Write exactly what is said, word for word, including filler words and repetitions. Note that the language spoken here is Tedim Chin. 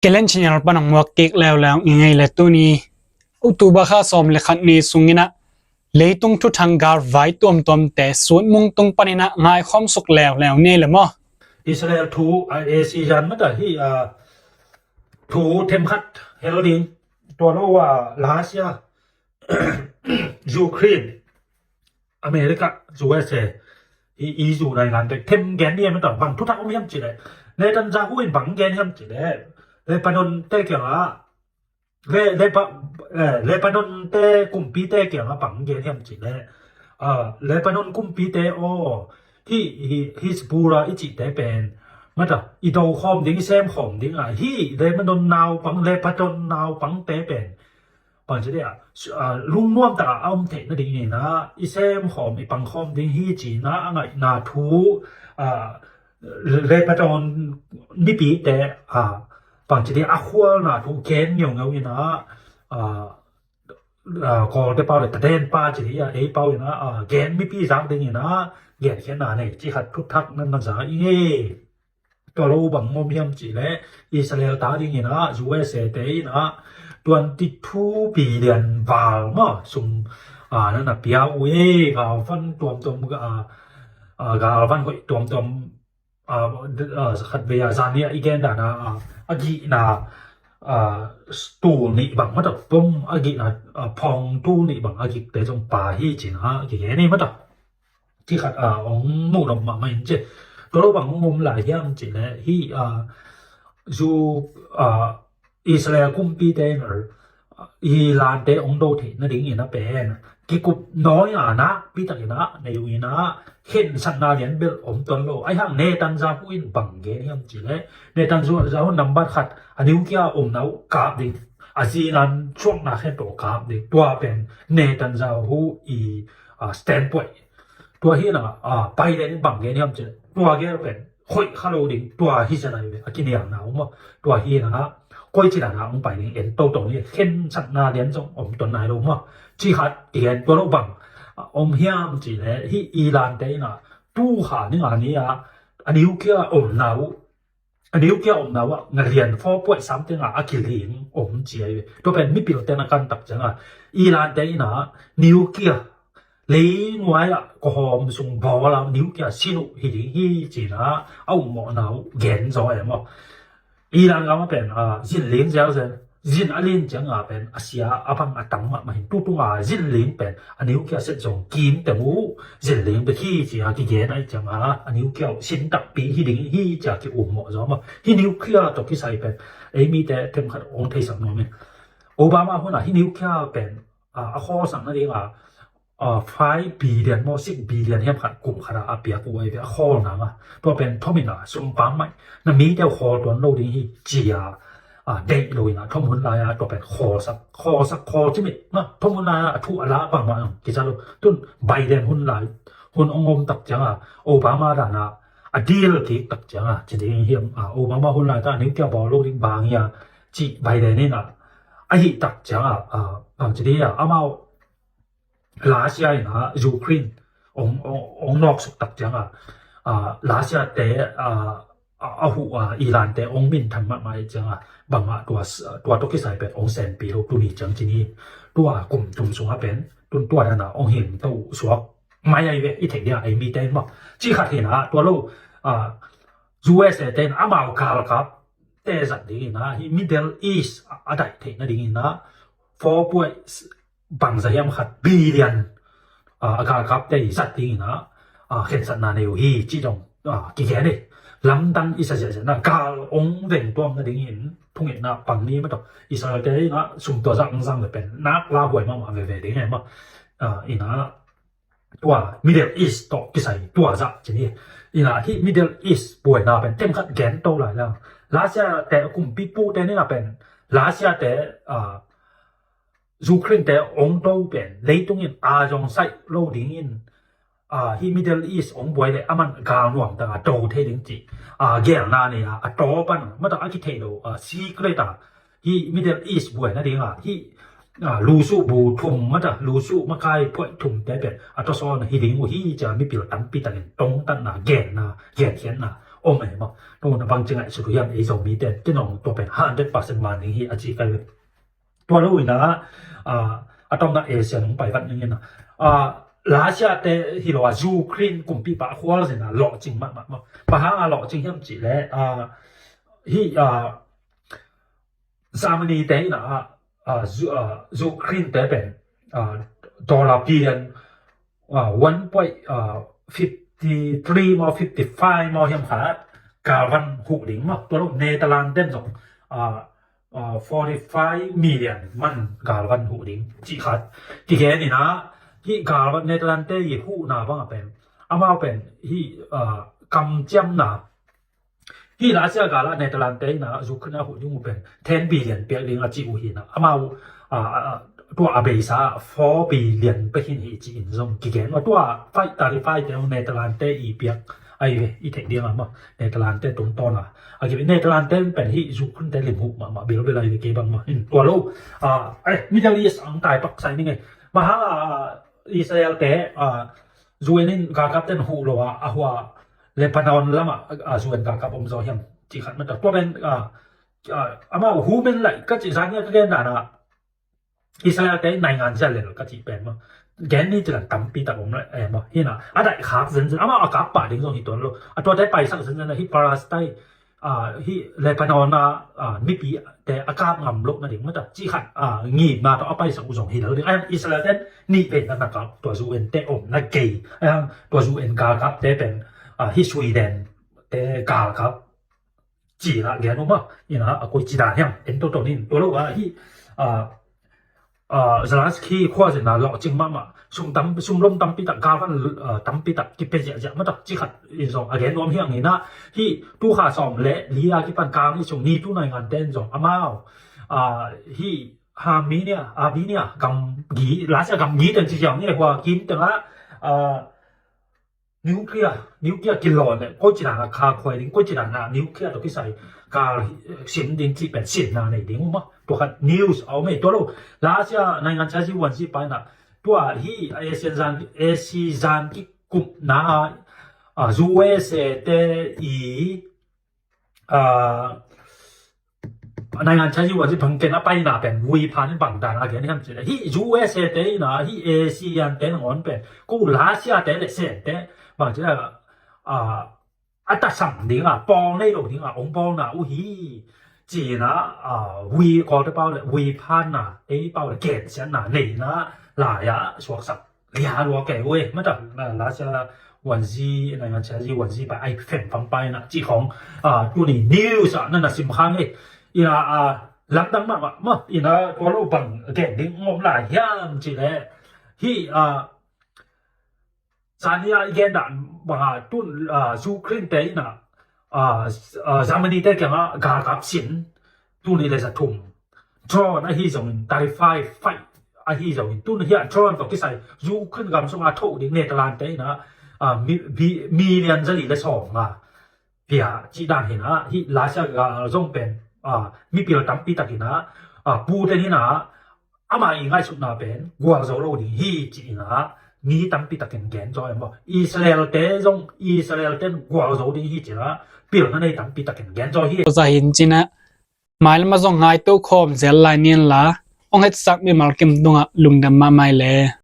Kelen channel pan a muak kik leuleu i ngei le tuni October kha sawm le khat ni sungin ah leitung thuthang galvai tuamtuamte sutmung tung panin ah ngaikhawm suk leuleu ni le maw? Israel thu a, a si zan mata hi a, thu themkhat hel ding, tua lo a Russia, Ukraine, America, U S A, i, i zu nai lan te them gen ni em ta bang thuthak om hiam ci le. Netanyahu in bang gen hiam ci le. Lebanon te kiang a, le, Leba-, eh, Lebanon te kumpi te kiang a bang gen hiam ci le. Ah, Lebanon kumpi te aw, hi, hi, Hezbollah i cih te pen mata i do khawm ding, i sem khawm ding a, hi Lebanon naupang, Lebanon naupang te pen bang ci dia, ah, lungnuam taka a om theih nadingin ah i sem khawm, i pang khawm ding hi ci-in ah a ngaihna thu, ah, Lebanon mipite, ah, bang ci dia, a khualna thu gen ngeungeu in ah, ah, ah, Kawlte pau le taden pa ci dia, ei pau in ah, ah, gen mipi zak dingin ah genkhiatna nei ci khat thuthak nan na za i ngei. Tua lo bang om hiam ci le, Israel ta dingin ah U S A te in ah twenty two billion val maw sum, ah, nan a pia uh e, galvan tuamtuam, ah, ah, galvan hoih tuamtuam, ah, ah, khat vei a zan ni a i gen dan a, ah, a gihna, ah, tul nih bang mata pom, a gihna, ah, phong tul nih bang a gikte zong pia hi ci-in ah kigen hi mata. Ci khat, ah, ong muh nop mahmah in ci. Tua lo bang ong om lai hiam ci le, hi, ah, zu, ah, Israel kumpite in, ah, i lante ong do theih nadingin a pen kikup nawi a nakpi takin ah nei uh in ah khensatna lian bel om tuan lo. Ahi hang Netanyahu in bang gen hiam ci le, Netanyahu nambat khat a nuclear omna uh kap ding, a zinan suakna khempeuh kap ding. Tua pen Netanyahu i, ah, standpoint. Tua hi na, ah, Biden in bang gen hiam ci le, tua gel pen hoih kha lo ding, tua hi zen ai ve, a kinialna uh maw. Tua hi na, koi ci dan a ong pai ding en toto ni, khensatna lian zong om tuan nai lo maw. Ci khat i gen tua lo bang, ah, om hiam ci le, hi Iran te in ah tu kha ni nga ni a, a nuclear omna uh, a nuclear omna uh a ngalian four point something a, a kiling om ci ai ve. Tua pen mipil ten a kan tak ciang a, Iran te in ah nuclear lei nuai ah kawhawm sung bawl a nuclear sin uh hi ding hi ci-in ah a ummawhna uh gen zaw e maw. Iran gam a pen, ah, zin ling zelzel, zin a lin ciang a pen a sia a bang a tam mahmah hi. Tutung a zin ling pen a nuclear set zong kim teng uh zin ling bek hi ci-a kigen ahih ciang a, a nuclear sin takpi hi ding hi ci-a ki-ummawh zaw maw. Hi nuclear tawh kisai pen ei mite themkhat ong theisak nuam hi. Obama hun a hi nuclear pen, ah, a khawlsak nading a, ah, five billion maw, six billion hiam khat kum khat a a piak uh ai ve, a khawl nang a. Tua pen thomin a sum pam mai, na mite uh khawl tuan lo ding hi ci-a, ah, deih lo in a thom hun lai a tua pen khawlsak, khawlsak, khawl cimit na thom hun lai a a thu a la bangmah kiza lo. Tun Biden hun lai, hun ong om tak ciang a, Obama dan a a deal kik tak ciang a ci ding hiam, ah, Obama hun lai ta nuclear bawl lo ding bang hi a ci Biden in a, ahi tak ciang a, ah, bang ci ding a, amau Russia in a Ukraine ong, ong, ong nawksuk tak ciang a, ah, Russia te, ah, a, a huh a Iran te ong minthang mahmah ahih ciang a, bangmah tua, tua tawh kisai pen ong senpi lo tuni ciang ci ni. Tua kum thum sung a pen tun tua dan a ong hing to suak mai ai ve, i theih dia ei mite in maw. Ci khat hi na, tua lo, ah, U S A te in amau galkap te zat ding hi na, hi Middle East a, a daih theih nading hi na, four point bangza hiam khat billion, ah, a galkap te zat ding hi na, ah, khensatna nei uh hi ci zong, ah, kigen hi. Lamdang i sa ziahziah na, gal ong veng tuam nading in thungetna pang ni maw tawh. Israel te in a sum tua zah ang zang le pen nak la huai mahmah veve ding hi maw. Ah, in a tua Middle East tawh kisai tua zah ci ni. In a hi Middle East buaina pen themkhat gen to lai la. Russia te kumpi pu te ni na pen Russia te, ah, Ukraine te ong do pen leitung in a zong saih lo ding in, ah, hi Middle East ong buai le aman gal nuam tak a do thei ding ci, ah, gelna nei a, a taw pan mata a kithei lo, ah, secret a hi Middle East buai nading a, hi, ah, lusuh bu thum mata, lusuh makai phuaih thum te pen a tawsawn hi ding uh hi ci-a mipil tampi takin tongtatna, genna, genkhiatna om e maw. Tua na bangci ngaihsut uh hiam ei Zomite, kinong tua pen hundred percent man ding hi a ci kai ve. Tua lo ina, a, a tomna Asia nung pai vat ning ina, a, Russia te hi lo a Ukraine kumpipa khual zina lawhcing mahmah maw. Bang hanga lawhcing hiam cih leh, a, hi, a, Germany te ina, a, a, Zu-, a, Ukraine te pen, a, dollar billion, a, one point, a, fifty three maw, fifty five maw hiam khat galvan huh ding maw. Tua lo Netherlands ten zong, a, a, forty five million man galvan huh ding cih khat kigen ina, hi galvan Netherlands te i huhna banga pen, amau pen hi, a, kamciamna, hi Russia gal ah Netherlands te ina Ukraine a huh ding uh pen ten billion piak ding a ci uh hi na. Amau, a, a, a, tua a beisa four billion pek hi hi ci in zong kigen. Tua five, thirty five te Netherlands te i piak ai ve, i theih ding a maw. Netherlands te tungtawn a, a kipi Netherlands te pen hi Ukraine te lim huh mahmah bilbil ai ve kei bang maw. In tua lo, a, ai, Middle East ang tai pak sai ning e. Bang hanga, a, Israel te, a, U N in galkap ten huh lo a, a hua Lebanon lamah, a, U N galkap om zaw hiam cih khat mata. Tua pen, a, a, amau human right ka cih zan nia ka gen dan a, Israel te naingan zia lel ka cih pen maw. Gen ni cilan tampi tak om le, eh, maw. Hi na, a daih khak zenzen, amau a kap pah ding zong hi tuan lo. A tuate paisak zenzen a hi Palestine, a, hi Lebanon a, a, mipi te a kap ngam loh na ding mata. Cih khat, a, ngimna tawh a paisak uh zong hi lo ding. A, Israel ten nih vei na na kap, tua U N te om na kei. A, tua U N galkap te pen, a, hi Sweden te galkap ci la gen um a, ina a koi ci dan hiam, en to to nin, tua lo a hi, a, a, Zelensky khua zina lawhcing mahmah, sum tam, sum lom tampi tak, galvan, a, tampi tak, kipe ziahziah mata, ci khat in zong a gen nuam hiang ina, hi tu kha sawm le li a kipan kang i sung ni tu naingan ten zong amau, a, hi Armenia, Armenia, gamgi, Russia gamgi ten ci hiang ni hua kim teng a, a, nuclear, nuclear kilawn le, koi ci dan a kha khuai ding, koi ci dan a nuclear tawh kisai kal, eh, sim ding cih pen sinna nei ding uh maw. Tua khat news a om e, tua lo. Russia naingan chaji wan si pai na. Tua hi Asian zan, Asia zan kikupna, a, U S A te i, a, naingan chaji wan si Blinken a paina pen, vui phan in bang dan a gen hiam cih leh. Hi U S A te ina, hi Asia te nangawn pen, ko Russia te le Sen te, bang cih leh, a, a tasam ding a, pawl nei lo ding a, ong pawlna uh hi. Cina, a, vui kawlte pau le, vui phanna, ei pau le, gensiatna, neina, lai a, suaksak lia lua kei uh e, mata, a, Russia wan si, naingan chaji wan si pa, ai fem pang pai na, ci khong, a, tuni news a, na na sim khang e, ina, a, lamdang mahmah, ma, ina, tua lo bang, gen ding ngom lai hiam, ci le, hi, a, Zania i gen dan banga tun, a, Ukraine te ina, a, a, Germany te kianga galkap sin, tuni le za thum. Drone ahi zongin, thirty five fight ahi zongin, tun hia drone tawh kisai, Ukraine gam sunga thoh ding Netherlands te ina, a, mi, bi, million za li le sawm nga. Pia, ci dan hina, hi Russia gal zong pen, a, mipil tampi tak hina, a, Putin hina, ama i ngaihsutna pen gualzo lo ding hi ci ina, mi tampi takin gen zaw em maw. Israel te zong, Israel ten gualzo ding hi ci ina, pilna nei tampi takin gen zaw hi. Zahin cina, mailama zong ngaito khawm zel lai nian la, ong hetsak mimal kim dungah lungdam mahmai le.